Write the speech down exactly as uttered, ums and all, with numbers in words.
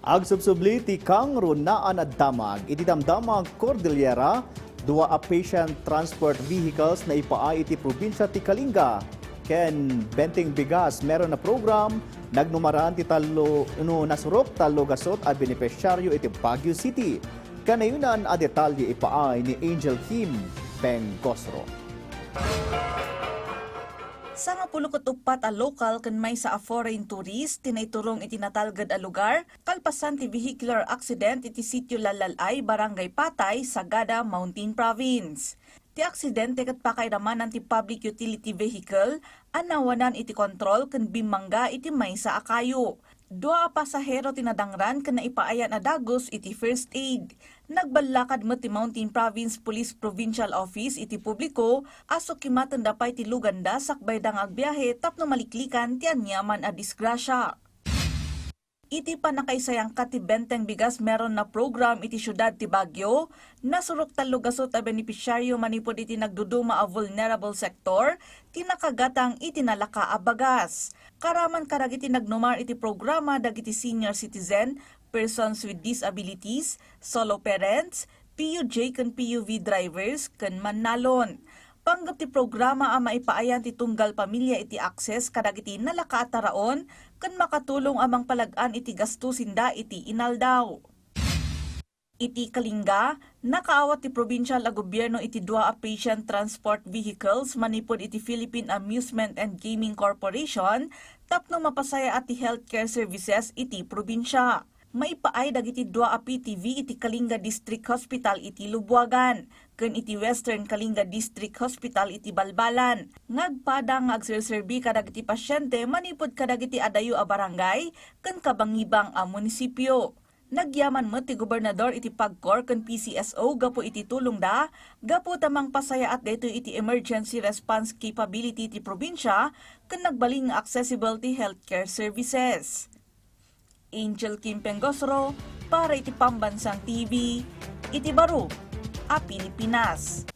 Agsubsubli ti kangrunaan a damag iti Damdamag Cordillera, dua a patient transport vehicles naipaay iti probinsia ti Kalinga ken Benteng Bigas meron a program nagnumaran ti tallo, no, nasurok tallo gasut a benepisyaryo iti Baguio City. Kanayonan a detalye ipaay ni Angel Kim Pengosro. Sangapulo ket uppat a lokal ken maysa a foreign tourist ti naiturong iti natalged a lugar kalpasan ti vehicular accident iti sitio Lallalay, Barangay Patay, Sagada, Mountain Province. Ti aksidente ket pakairamanan ti public utility vehicle a nawanan iti kontrol ken bimmangga iti maysa a kayo. Dua a pasahero ti nadangran ken naipaayan a dagus iti first aid. Nagballakad met ti Mountain Province Police Provincial Office iti publiko a sukimaten da pay ti luganda sakbay da nga agbiahe tapno maliklikan ti aniaman a disgrasya. Iti pannakaisayangkat ti Benteng Bigas Meron na program iti siudad ti Baguio, nasurok tallo gasut a benepisyaryo manipud iti nagduduma a vulnerable sector ti nakagatang iti nalaka a bagas. Karaman kadagiti nagnumar iti programa dagiti senior citizen, persons with disabilities, solo parents, P U J ken P U V drivers, ken mannalon. Panggep ti programa a maipaayan ti tunggal pamilia iti akses kadagiti nalaka a taraon ken makatulong a mangpalag-an iti gastusinda iti inaldaw. Iti Kalinga, nakaawat ti probinsial a gobierno iti dua a patient transport vehicles manipud iti Philippine Amusement and Gaming Corporation tapno mapasayaat ti healthcare services iti probinsia. Maipaay dagiti dua a P T V iti Kalinga District Hospital iti Lubuagan ken iti Western Kalinga District Hospital iti Balbalan, nga agpada nga agserserbi kadagiti pasiente manipud kadagiti adayo a barangay ken kabangibang a munisipio. Nagyaman met ti gobernador iti PAGCOR ken P C S O gapu iti tulongda, gapu ta mangpasayaat daytoy iti emergency response capability ti probinsia ken nagbalin nga accessible ti healthcare services. Angel Kim Pengosro para iti Pambansang T V, iti baro a Pilipinas.